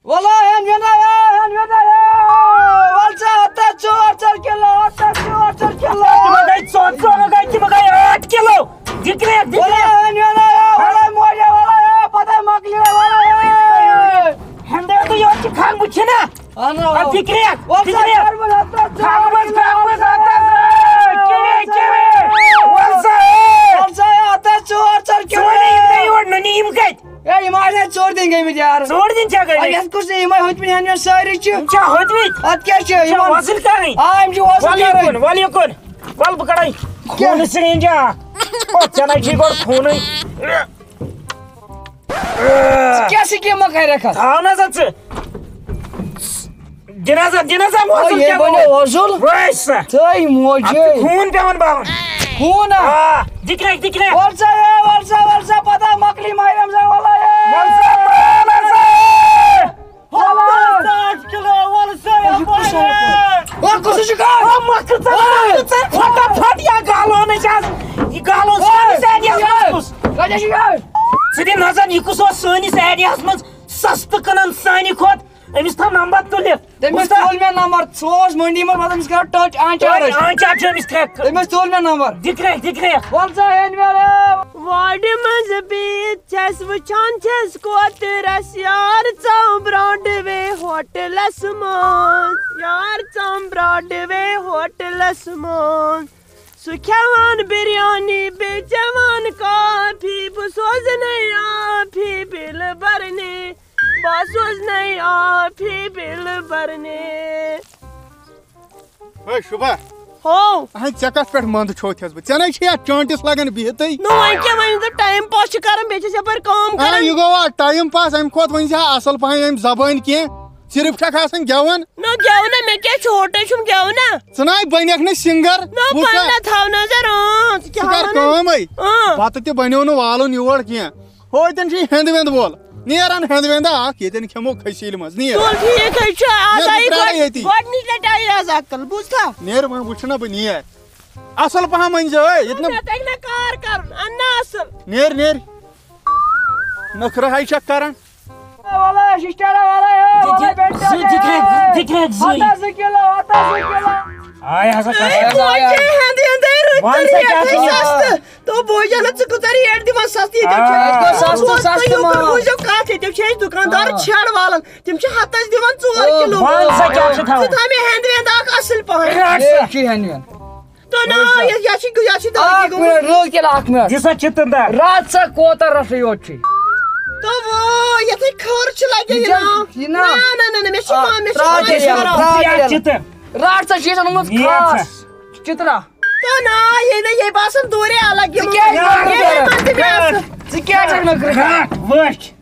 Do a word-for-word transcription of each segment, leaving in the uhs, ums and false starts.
ولا ہن وینا یا، ہن وینا یا۔ ولسا ہتس ژور ژور کلو، ہتس ژور ژور کلو۔ تِمو گٔے ژور ژور، گٔے تِمو گٔے ٲٹھ کلو۔ دِکرے، دِکرے۔ ولا ہن وینا یا، ولا موجا، ولا یا، پتہ مکلی، ولا یا۔ ہندے تو یور چھ کھان بچھنا۔ انا۔ اب دِکرے، ولسا دِکرے۔ کر من ہتس ژور کھان بس، کلو۔ کھان بس، ہتس ژور۔ کیوے، کیوے؟ ولسا۔ ولسا ہتس ژور ژور کلو۔ سونی یِم گٔے یور ننی یِم کتہِ؟ اے، یِم آسہِ اَسہِ ژوٗرِ دِنۍ گٔمٕتۍ یار۔ ژوٗرِ دِنۍ چھا گٔمٕتۍ؟ اَسہِ کُس یِمے ہوٚتمٕتۍ ہٮ۪ن وٮ۪ن سٲری چھِ۔ یِم چھا ہوٚتمٕتۍ؟ اَدٕ کیٛاہ چھِ یِم چھا یِمَن؟ وۄزٕلۍ کَرٕنۍ؟ آ، یِم چھِ وۄزٕلۍ وَلہٕ کَرٕنۍ۔ یُکُن، وَلہٕ یُکُن۔ وَلہٕ بہٕ کَڑَے کیٛاہ؟ خوٗنہٕ سِرینٛجا اَکھ۔ او، ژےٚ نَے چھُے گۄڈٕ خوٗنٕے۔ ژٕ کیٛاہ سِکیٖمہ کَرٮ۪کھ اَتھ؟ تھاو نہ سا ژٕ۔ دِنہٕ حظ، دِنہٕ حظ، او، وۄزُل یے کیٛاہ بنیو گوٚو؟ وۄزُل۔ وٲے سا۔ ژٕے موجے۔ اَتھ چھُ خوٗن پٮ۪وان بَرُن۔ خوٗن ہا؟ آ، دِکرے، دِکرے۔ وَلسا، اے، وَلسا، وَلسا، پَتہ مۄکلی ماہِ رمضان وَلا، اے۔ وَلسا، وَلسا، اے۔ وَلسا۔ ساٹھ کِلوٗ، وَلسا، اے، اے، یہِ کُس چھُ؟ اے، کُس چھُ کَر؟ او، مۄکھ ژٕ، اے۔ مۄکھ ژٕ، فٹافٹ یا گالون أسۍ آز۔ یہِ گالون چھُ اے۔ أمِس ایریاہَس منٛز کُس؟ کَتہِ چھُ یہِ؟ ژٕ دِ نظر، یہِ کُس اوس سٲنِس ایریاہَس منٛز سَستہٕ کٕنان سانہِ کھۄتہٕ؟ أمِس تھاو نمبر تُلِتھ۔ تٔمِس وٕچھ سا؟ تُل مےٚ نمبر، سُہ اوس مٔنڈی منٛز، مطلب، أمِس کرو ٹچ، آنچارٕچ۔ آنچار چھُ أمِس کرٛٮ۪کھ۔ تٔمِس تُل مےٚ نمبر۔ دِکرے، دِکرے۔ وَلہٕ سا ہٮ۪نۍ مےٚ۔ وارِ منٛز بِہِتھ چھَس وٕچھان چھَس کوترَس، یار ژَم براڈوے ہوٹلَس منٛز، یار ژَم براڈوے ہوٹلَس منٛز۔ سُہ کھٮ۪وان بِریانی، بیٚیہِ چٮ۪وان کافی، بہٕ سوزنَے آفی بِلہٕ بَرنہِ۔ بہٕ سوزنَے آفی بِلہٕ بَرنہِ۔ ہے شُبہ۔ ہو۔ اہن، ژےٚ کتھ پٮ۪ٹھ منٛدٕ چھوتھس بہٕ؟ ژےٚ نے چھے اتھ چٲنٹِس لگان بِہتھٕے۔ نو، وۄنۍ کیٛاہ، وۄنۍ یہِ ٹایم پاس چھِ کران، بیٚیہِ چھَس یپٲرۍ کٲم اہن، کران۔ یہِ گوٚو آ ٹایم پاس، امہِ کھۄتہٕ ؤنۍ زِ ہا اصل پہن امہِ زبٲنۍ کینٛہہ۔ صرف چھکھ آسان گٮ۪وان۔ نو، گٮ۪و نہ، مےٚ کیٛاہ چھُ، ہوٹل چھُم گٮ۪و نہ۔ ژٕ نہ بنکھ نہٕ سِنگر۔ نو، وٕچھ سا۔ پننہ تھاو نظر، اۭں، ژٕ ژٕ کیٛاہ کر وَنان؟ کٲم ہے؟ اۭں۔ بتہٕ تہِ بنیو نہٕ والُن یور کینٛہہ۔ ہوتٮ۪ن چھُ ہٮ۪نٛد وٮ۪نٛد وول۔ نیر اَن ہٮ۪نٛد وٮ۪نٛد اَکھ، ییٚتٮ۪ن کھٮ۪مو کھٔسی یِلہِ منٛز۔ نیر۔ تُل، ٹھیٖک حظ چھُ۔ آز نیر، آیہِ بہٕ ترٛاوٕ گۄڈٕ-، ییٚتی۔ گۄڈٕنِچ لَٹہِ آیہِ آز عقل، بوٗزتھا؟ نیر، وۄنۍ وٕچھِ نہ بہٕ نیر۔ اَصٕل پَہَم أنۍ زِ، ہے، ییٚتہِ نہٕ مےٚ تَگہِ نہ کار کَرُن، اَن نہ اَصٕل۔ نیر، نیر۔ نٔخرٕ ہَے چھَکھ کَران۔ وَلہٕ، شِشٹَرا، وَلہٕ، ہے، دِ-، دِ-، وَلہٕ، زٕ، دِ-، دِ-، دِ-، دِ-، ہَتَس زٕ کِلوٗ، ہَتَس زٕ کِلوٗ۔ آے ہسا کَتھ ہے، چھِ؟ بوے، چھے ہٮ۪نٛدٕ ہٮ۪نٛدَے رٕتۍ وَن سا کٔرِتھ کیٛاہ چھِ یَتھ وَنان؟ سَستہٕ۔ تو بوجان ژٕ کۭژاہ ریٹ دِوان سَستہٕ؟ ییٚتہِ چھِ آ۔ ییٚتہِ گوٚو سَستہٕ، سَستہٕ بوز تُہۍ یِم موٚکُر۔ بوٗزِو کَتھ، ییٚتہِ چھِ أسۍ دُکاندار آ۔ چھَڑ والان، تِم چھِ ہَتَس دِوان ژور او، کِلوٗ۔ وَن سا کیٛاہ چھِ تھاوان؟ ژٕ تھاو مےٚ ہٮ۪نٛد وٮ۪نٛد اَکھ اَصٕل پَہَن۔ رَٹ سا۔ ہے، چھِ ہٮ۪نٛد وٮ۪نٛد۔ تو نا، بوز سا۔ یَتھ، یَتھ چھِ، یَتھ چھِ دٲگی اَکھ گوٚمُت۔ مِنٹ، رُک تیٚلہِ اَکھ مِنٹ۔ دِ سا چِتَن دار۔ رَٹ سا کوتاہ رَٹھٕ یوت چھُے۔ تو وۄنۍ یَتھ ہے کھٔر چھِ لَگہِ یہِ یہِ چھا، نا۔ یہِ نا۔ نہ، نہ، نہ، نہ، مےٚ چھِ آ، ما-، مےٚ چھِ ترٛاو ما-، تیٚلہِ، مےٚ چھِ ترٛاو تیٚلہِ۔ چِتَن۔ رٹ سا چیٖزن اوٚنمُت یہِ خاص۔ ژٕ۔ چِترا۔ تو نا، یہِ نہ، یہِ باسان دوٗرے الگ یِمو۔ ژٕ کیٛازِ نہ، نہ، نہ، نہ، نہ، نہ، ژٕ کیٛازِ چھَکھ نہٕ کران؟ رٹ، وٕچھ۔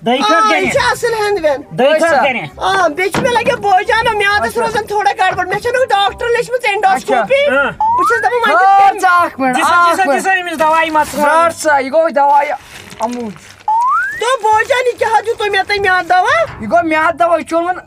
دٔے آ، کھٔت یہِ کرِ۔ چھِ اصٕل ہٮ۪نٛد وٮ۪نٛد۔ دٔے کھٔت اچھا۔ کرِ۔ آ، بیٚیہِ چھُ مےٚ لگان بوجان، میٛادَس اچھا۔ روزان تھوڑا گڑبڑ۔ مےٚ چھَنہٕ ڈاکٹر لیٚچھمٕژ اچھا۔ endoscopy۔ آ۔ بہٕ چھَس دَپان وۄنۍ کِتھ کٔنۍ؟ ژٕ اکھ مِنٹ، دِ سا، اکھ دِ سا، دِ مِنٹ۔ سا أمِس دوائی مَژٕ۔ رٹ سا، یہِ گوٚو دوائی اَموٗج۔ تو بوجان، یہِ کیٛاہ حظ دیُت تۄہہِ مےٚ تۄہہِ میٛادٕ دوا؟ یہِ گوٚو میٛادٕ دوا، یہِ چھُ اوٚنمُت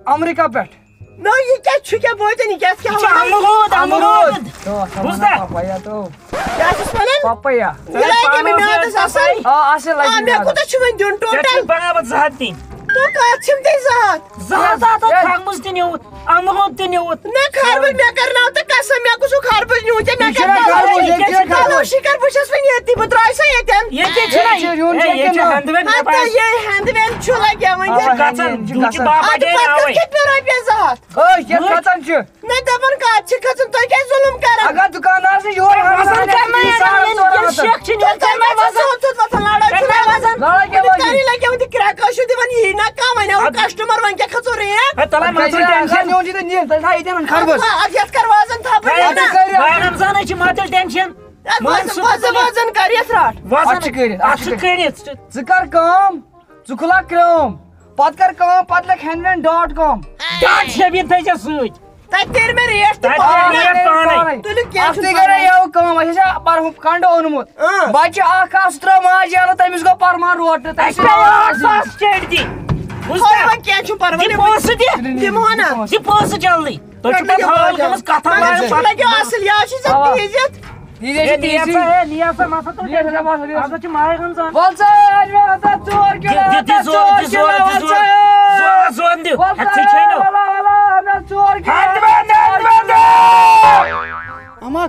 امریکہ پٮ۪ٹھ۔ نہ، یہِ کیٛاہ چھُ، کیٛاہ بٲتن، یہِ کیٛاہ، کیٛاہ یہِ چھُ وَنان؟ امروٗد، امروٗد۔ تو، تو بوٗزتھا؟ پاپایا تو۔ کیٛاہ چھُس وَنان؟ پاپایا۔ یہِ ژےٚ لگہِ مےٚ پانَس میٛادَس یہِ اَصٕل۔ آ، اَصٕل لگہِ آ، مےٚ میٛادَس۔ کوٗتاہ چھُ وۄنۍ دیُن ژےٚ چھُے total؟ برابر زٕ ہَتھ دِنۍ۔ تو کَتھ چھِم تۄہہِ زٕ ہَتھ؟ زٕ ہَتھ، زٕ ہَتھ ہا ہے۔ تھَکھ منٛز تہِ نیوٗت، امروٗد تہِ نیوٗت۔ نہ، خربٕز مےٚ کَرناو تہٕ قسم، مےٚ کُس ہیوٗ خربٕز نیوٗ ژےٚ؟ مےٚ یہِ چھُنہ کَرناو خربٕز، یہِ چھُنہ چلو خربٕز۔ شِکر، بہٕ چھَس وۄنۍ ییٚتی، بہٕ درٛاے سا ییٚتٮ۪ن۔ ییٚتہِ چھُنہ، یہِ چھُ یُن ہے، چھُ ییٚتہِ چھُ کِنہٕ؟ ہَنٛدوٮ۪نٛد ہَتہٕ نٮ۪بر۔ یہِ ہَنٛدوٮ۪نٛد چھُ لگیومُت۔ آ، یہِ چھُ گژھان، یہِ چھُ دوٗچہِ گژھان۔ بابا اَدٕ ڈیرِ پَتہٕ کِتھ آوَے۔ کٔنۍ پیوٚو رۄپیَس زٕ ہَتھ؟ أسۍ کیٛاہ کھژان چھِ؟ نہ، دَپان کَتھ چھِ کھژُن، تُہۍ کیٛازِ ظُلُم کَران؟ اگر دُکاندار چھِ یورٕ وَزَن ہَنٛدوٮ۪نٛد کَرنَے کَران، یہِ یہِ ساڑَن ژور ہَتَن۔ شیخ چھِ نیوٗمُت، تُہۍ کَرنَے وَزَن۔ تُہۍ چھِو وَزَن۔ لڑٲے کیٛاہ لڑٲے لگے؟ کیٛاہ لگے؟ تَرِ لگے وۄنۍ تہِ کرٛٮ۪کھ، ٲسِو دِوان یی نہ کانٛہہ، وۄنۍ آو اَدٕ کسٹمر، وۄنۍ کیٛاہ کھژو ریٹ؟ ہے، تَلہ اَدٕ مَژٕ کیٛاہ ٹٮ۪نشَن۔ اَدٕ نیوٗن چھِ تُہۍ نِیِو، تُہۍ تھاو ییٚتٮ۪ن کھربَس۔ اَدٕ یَتھ کَر وازَن تھپھ ہے، وازَن۔ اَدٕ کٔرِو۔ ماہِ رمضانٕے چھِ مَتُل ٹٮ۪نشَن۔ اَدٕ وَن وازَن، سُہ وازَن، تُلہِ۔ وازَن کَر یَتھ رَٹ۔ وازَن۔ اَتھ چھِ کٔرِتھ، اَتھ اَتھ چھِ چھِ کٔرِتھ۔ کٔرِتھ۔ ژٕ کر کٲم، ژٕ کھُلا کرٛام، پتہٕ کر کٲم، پتہٕ لیکھ ہینڈ وین ڈاٹ کام۔ ڈاٹ شبیٖر تھٲیزِ سۭتۍ۔ تَتہِ کٔر مےٚ ریٹ تہِ تَتہِ کٔر پانَے۔ ریٹ پانَے۔ تُلِو کینٛہہ اَتھ چھُنہٕ تہِ پَرواے۔ کَرے یَوٕ کٲم، اَسہِ چھا پَرُن کنٛڈٕ اوٚنمُت۔ اۭں۔ بَچہٕ اَکھ آو، سُہ ترٛٲو ماجہِ یَلہٕ، تٔمِس گوٚو پَرمان روٹہٕ، تَمہِ اَسہِ سۭتۍ پیوٚو گوٚو ٲٹھ ساس چیٚٹۍ دِنۍ۔ بوٗزتھا؟ تھوڑا کینٛہہ چھُنہٕ پَرواے۔ دِ پونٛسہٕ دِ۔ دِمہو نا۔ دِ پونٛسہٕ جلدی۔ تۄہہِ چھُو پَتہٕ حال گٔمٕژ کَتھا اَدٕ لاگٕنۍ سُہ پَتہٕ۔ لَگیو اَصٕل، یہِ حظ چھِ زَن اَوا۔ تیٖزیت۔ یہِ ہے، چھِ نیر تیٖزی۔ سا، ہے، نیر سا، مَسا تُل نیر ٹٮ۪نشَن۔ سا، مَسا تُل۔ اَز حظ چھِ ماہِ رمضان۔ وَل سا، أنۍ مےٚ ہَتَس ژور کِلوٗ، دِ، دِ، دِ ہَتَس زور، ژور دِ زور۔ کِلوٗ، وَل سا۔ زور۔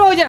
ہو جا۔